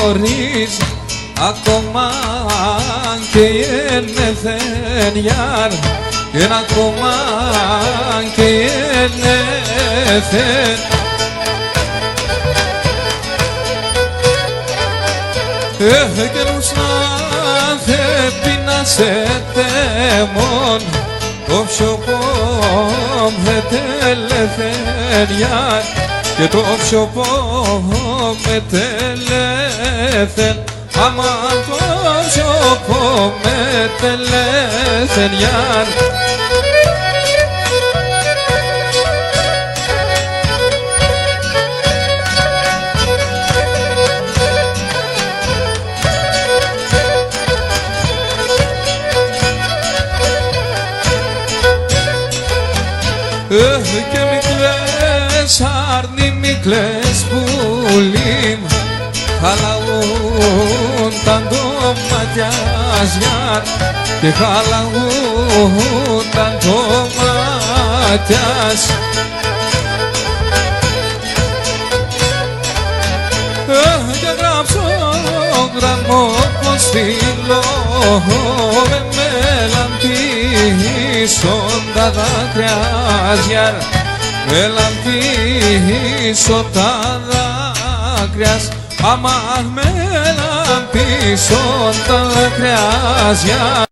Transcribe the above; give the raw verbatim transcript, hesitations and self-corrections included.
χωρίς, ακόμα κι έν' έθεν γιαρ, κι έν' ακόμα κι έν' έθεν. Έχ' και νους να θε πεινάς εταίμον, το φσιοπό μ' ετελέθεν γιαρ, και το φσιοπό μ' ετελέθεν, άμα το φσιοπό μ' ετελέθεν γιαρ. Έχ' και μη κλαις, αρνί μη κλαις, πουλί μ', χαλαούνταν ντο μάτια σ' γιαρ, και χαλαούνταν ντο μάτια σ'. Έχ' και γράψον γράμμον, αποστείλον με, μ' ελαμπίσον τα δάκρυα σ' γιαρ, μ' ελαμπίσον τα δάκρυα σ', άμαν μ' ελαμπίσον τα δάκρυα σ' γιαρ.